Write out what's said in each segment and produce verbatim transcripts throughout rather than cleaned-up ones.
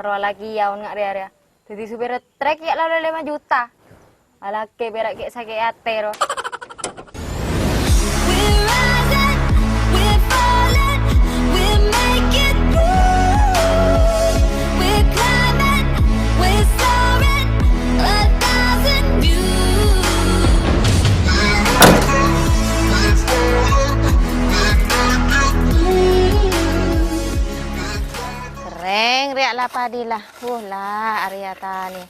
Rowa lagi ya, on nggak ria-ria. Jadi supir trek ya lalu lima juta. Alake berak kayak sakit hati, roh. We're rising, we're falling, we're making moves. We're climbing, we're soaring, a thousand views. Kèrèng rèya la padhi la. Wuh, la arèya tanè.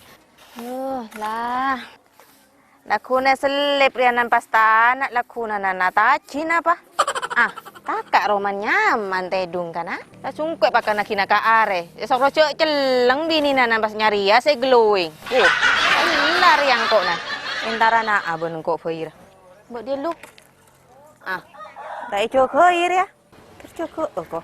Wuh, la. Lagghuna sellep rèya nan pas tana lagghuna nana tajhi napa? Ah, taka' roman nyaman tèdung kana. La songko' pakana ghina ka arè. Èsoro jhâ' celleng binèna nan pas nyarèya sè glowing. Wuh, ella rèya engko' na. Entarana abân engko' bhâi ra. Mbok dilu. Ah, ta' èjâgâi rèya. Terjâgâ engko'.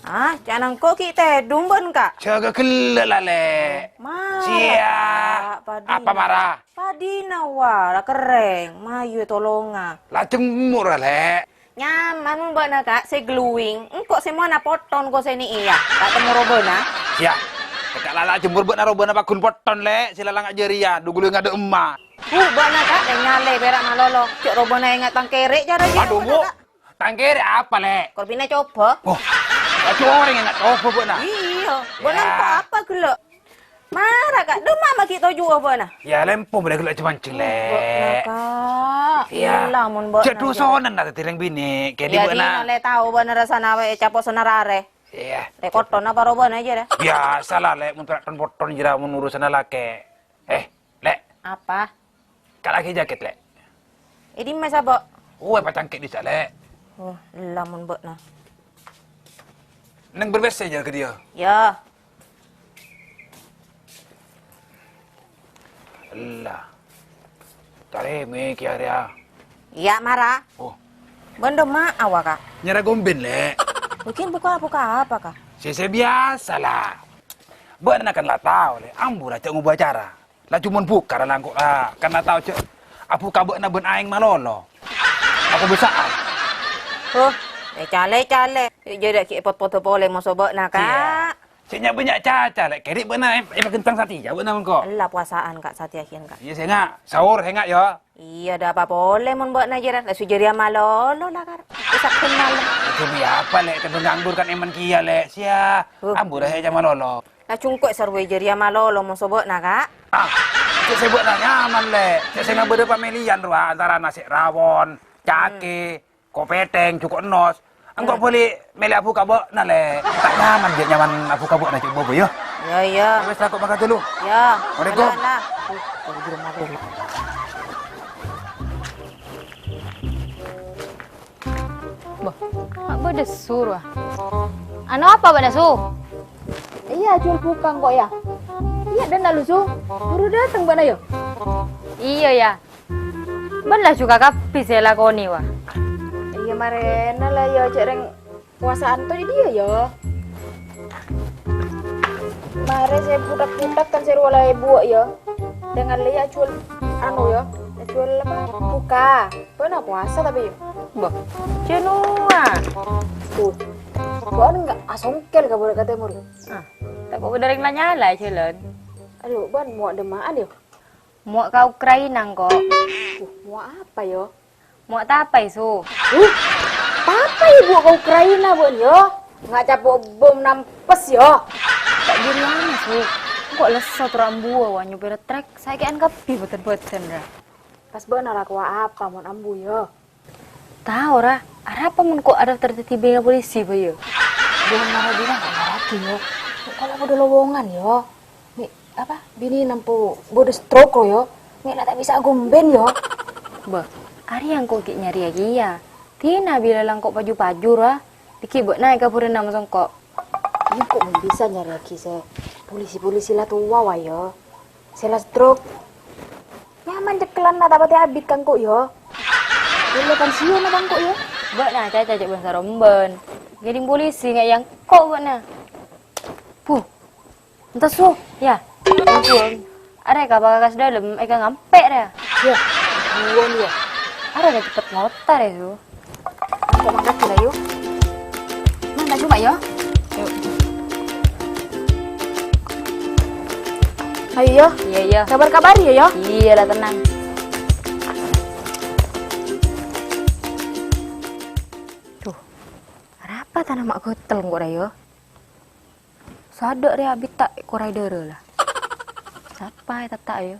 Ah, ca'na engko' ghi' tèdung bân, Ka'. Jâgâ ghellâ' la, Lè'. Mara, Sia. Ka', padina. Apa mara? Padina, wa, la kèrèng. Mayu tolonga. La jemmor, Lè'. Nyaman mon bâ'na, Ka', sè glowing. Engko' sè mowana potton ko sè nè iyâ. Ta' temmo robâna. Sia. Ka' la, la jemmor bâ'na robâna pagghun potton, Lè'. Sè lalanga' jârèya, dhu ghulâ ngadâ' emma. Bu, bâ'na, Ka', nyalè pèra' malolo. Cè' robâna enga' tang kèrè' cara jârèya, Aduh, Bu. Ka'. Tang kèrè' apa, Lè'? Kor binè coba. Oh, laju orèng enga' coba, bâ'na. Iyâ, bâ'na Ya. Engko' apa ghellâ'? Mara, Ka', dâ' mama ghi' tojuwâ bâ'na. Ya, lempo bâlâ ghellâ' jâ-manjâ, Lè'. Bâ'na, Ka'. Iyâ. Ella mon bâ'na Jâ' dhusonan la dhâddhi rèng binè', kènè' Ya, bâ'na. Dina Lè' tao bâ'na rassana wè capo' sanararè. Iyâ. Lè' kotton apa robâna jârèya? Biyasa la, Lè', mon pèra' ton-potton jârèya mon urusanna lakè'. Eh, Lè'. Apa? Kala'aghi jakèt, Lè'. È dimma, Sabo? Uwè, pacangkè' dissa', Lè'. Oh, ella mon bâ'na. Neng berbes saja ke dia. Ya. Ella. Tarèmè kèya rèya. Iyâ, mara. Oh. Bâ'na dâ' mma awa, Ka'? Nyara gombèn, Lè'. Mungkin buka-buka apa, Ka'? Sè, sè biyasa, la. Bâ'na kan la tao, Lè'. Ambu ra jâ' ngobâ acara. Laju mon buka ra langko', ah, kan la tao jâ' abuka bâ'na bân aèng malolo. Apa bâsa'an? Huh, è calè-calè. Jârèya ghi' pot-poddhâ polè moso bâ'na, Ka'. Iyâ. Sè nya-, bânnya' caca, Lè'. Kèrè' bâ'na è-, èpaghentang satèya bâ'na mengko. Ella powasaan, Ka', satèya kèyan, Ka'. Iyâ, sènga'. Sahur, sènga', yâ. Iyâ, dâ' apa polè mon bâ'na jârèya. La sè jârèya malolo, la, Ka'. Sakèng malem. Jârèya apa, Lè'? Tèmbhâng nganggur kan èman kèya, Lè'. Sia, Huh. Ambu ra sè jâ' malolo. La jungko' sarwè jârèya malolo moso bâ'na, Ka'. Ah, cè' sè bâ'na nyaman, Lè'. Cè' sè ngabâdâ pamèlèyan rowa antarana sè' rawon, cakè, kopèthèng, jhuko' ennos. Engko' Hmm. bâli mèlè abuka bâ'na, Lè'. Ta' nyaman jâ' nyaman abuka bâ'na cè' bâbâ, yâ. Iyâ, iyâ. Wes, la ko' mangkat dulu. Iyâ. Assalamualaikum. Alah, alah. Uh, buru-buru mati. Bâh, ma' bâdâ Su rowa. Anu apa bâ'na, Su? Iyâ, jhuwâl buka engko', yâ. Iyâ, dâ'enna' lu, Su. Buru dâteng bâ'na, yâ? Iyâ, yâ. Bân la jhuko' kabbhi sè èlakonè, wa. Iyâ, marèna la, yâ, cè' rèng kowasaan to dâ' iyâ, yâ. Marè sè buthak-buthak kan sè rowa la èbuwâ', yâ. Dâ' ngallè, yâ, jhuwâl, anu, yâ. Jhuwâl apa? Buka. Bâ'na powasa tapè, yâ? Bâh, jânuwa. Tuh. Bâ'na enggak asongkel ka bârâ' ka tèmor, yâ? Ah, tako' bâdâ rèng la nyala jhâlân. Aduh, bâ'na mowa' dâ' ma'an, yâ? Mowa' ka Ukraina, engko'. Tuh, mowa' apa, yâ? Mowa' tapaè, Su? Huh? Tapaè, Bu, ka Ukraina, bâ'na, yâ? Enggak capo' bom nampes, yâ? Ta' jârèya, Su. Engko' lesso terro ambuwâ, wa, nyopèrra trek. Sakè'an kabbhi bâdân-bâdân, ra. Pas bâ'na lakowa apa mon ambu, yâ? Tao, ra. Arapa mon ko' adaftar dâddhi bengkel polisi, bâ, yâ? Bâ'na mara bilang, kok maraghi, yâ? Kok la padâ lowongan, yâ? Mè', apa, binèna empo bâdâ stroke, yâ? Mè' la ta' bisa agombhèn, yâ? Bâh, arèya engko' ghi' nyarèya kèya. Dina bilâ la engko' paju-paju, ra. Dâgghi' bâ'na èkabhurâna mon sengko'. Iyâ, engko' mon bisa nyarèyaghi sè polisi-polisi la towa, wa, yâ. Sè la stroke. Nyaman cekkelanna ta' patè abit ka engko', yâ. Bellâ pensiun apa engko', yâ? Bâ'na caca cè' bân-sarombân. Ghâning polisi ngèyang engko' bâ'na. Bu. Enta, Su, yâ. Ampon. Arè ka pakakas dâlem, èka ngampè' rèya. Yâ, buwân, yâ. Arè ka cepet ngotar, yâ, Su. Kok mangkat ghi la, yu? Mangkat cuma, yâ? Yu. Ayo, yo. Iyâ, iyâ. Kabar-kabari yo, yo. Iyâ la, tenang. Duh, arapa tana ma' ghâtel engko' rèya? Sadhâ' rèya abit ta' èkorai dârâ la. Sapa ètatta' yo?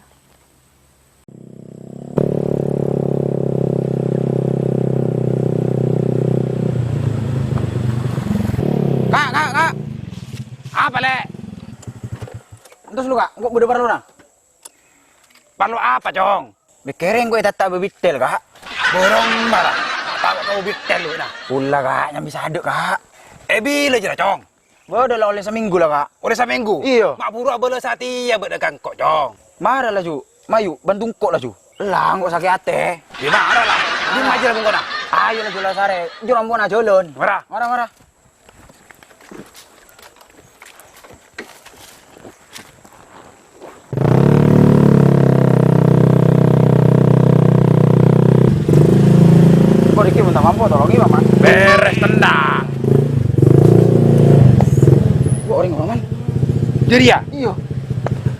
Ka', ka', ka'. Apa, Lè'? Entos lu, Ka'. Engko' bâdâ parlo, na. Parlo apa, Cong? Mèkkèrè engko' ètatta' bâbittel, Ka'. Borong mara. Tao kau bittel lu, na. Pola, Ka', nyambi sadhâ', Ka'. Eh, bilâ jârèya, Cong? Bâdâ la ollè samènggu la, Ka'. Ollè samènggu? Iyâ. Ma' buru abâlâ satèya bâdâ ka engko', Cong. Mara laju, mayu, bantu engko' laju. La, engko' sakè' atè. Yâ, mara la. Dimma jârèya bengkona? Ayo laju la sarè. Jârèya ampon ajhâlân. Mara. Mara, mara. Kok Riki minta mampu tolongi, Paman? Beres tendang. Kok orang, Paman? Jadi ya? Iya.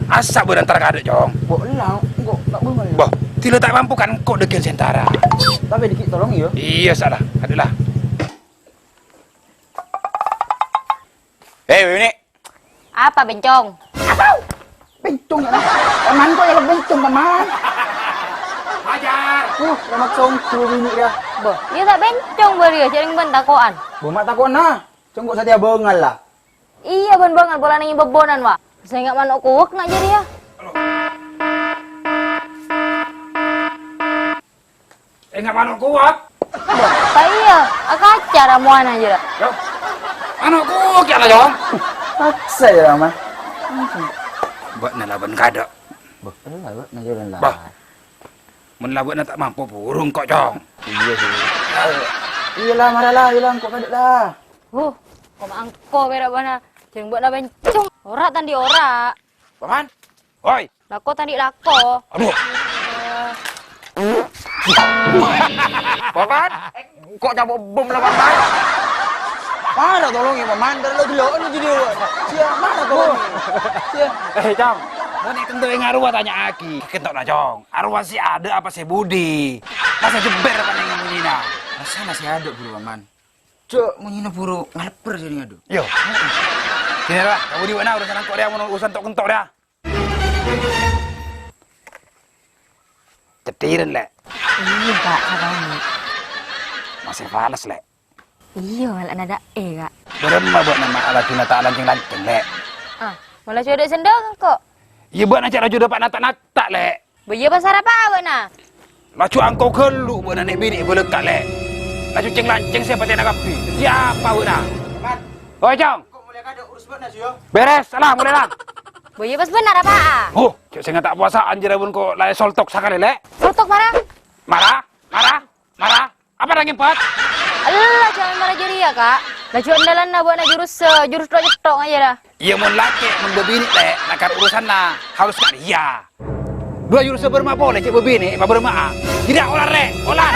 Asa berantar kadek, Cong. Kok elang? Kok tak bunga ya? Bah, tidak tak mampu kan kok degen sentara. Tapi dikit tolong ya. Iya, salah. Adalah. Eh, Wini. Apa, bencong? Bencong ya, nah. Paman kok ya bencong, Paman? Hajar. Uh, lemak songku ini ya. Bah. Iya, tak bencong bari ya, jadi ben takoan. Bah, mak takoan, nah. Congkok satèya bengal lah. Iya, ben bengal, pola neng bebonan, Wak. Saya nggak manuk kuwek nak jadi ya. Eh, nggak manuk kuwek. Apa iya? Akaca ramuan aja dah. Loh, manuk kuwek ya lah, Cong. Paksa ya, Mas. Mbak nalaban kadek. Bah, lah, Mbak, nah, jalan lah. Bah. Mun labana tak mampu burung kok, Cong. Iya sih. Iyalah, mara lah, ilang kok kadek lah. Huh, kok mangko pera bana. Jeng mbok na bencong. Ora tandi ora. Paman. Oi. Lako tandi lako. Aduh. Paman. Kok nyabok bom lah, Paman? Mara tolong ya, Paman. Ntar lo gelo anu jadi awak. Sia, mara tolong. Sia. Eh, Cong. Mau nih tentu yang ngaruh tanya aki. Kentok lah, Cong. Arwah si ada apa si Budi? Masa jeber apa nih munyinya? Rasanya si ada, Bro, Paman. Cok, munyinya buru ngaleper jadi aduh. Yo. Gini lah, kamu di mana urusan angkot dia, mau urusan tok kentok dia. Cetiren, Lek. Iya, Pak, sarana. Masih fales, Lek. Iya, malah nada eh, Kak. Beremma buat nama ala Juna tak lancing-lancing, Lek. Ah, malah sudah sendal kok. Iya, buat aja laju dapat nata-nata, Lek. Baya pasar apa, Wak, nah? Laju angko gelu, buat nenek bini boleh, Kak, Lek. Laju ceng-lanceng siapa tena kapi. Siapa, Wak, nah? Oi, Cong. Kok mulai kada urus buat nasi, yo? Beres, salah, mulai lah. Baya pas benar apa? Oh, cek saya tak puasa anjir pun kok lain soltok sekali, Lek. Soltok marah? Marah? Marah? Marah? Apa nangis, Pat? Allah, jangan marah jadi ya, Kak. Laju andalan na buat na jurus, eh, jurus tok cetok aja dah. Iya, mon laki, mon bebini, Lek, nakar urusanna harus kan iya. Dua jurus berma boleh, cek bebini, apa berma? Tidak, olah, Lek, olah.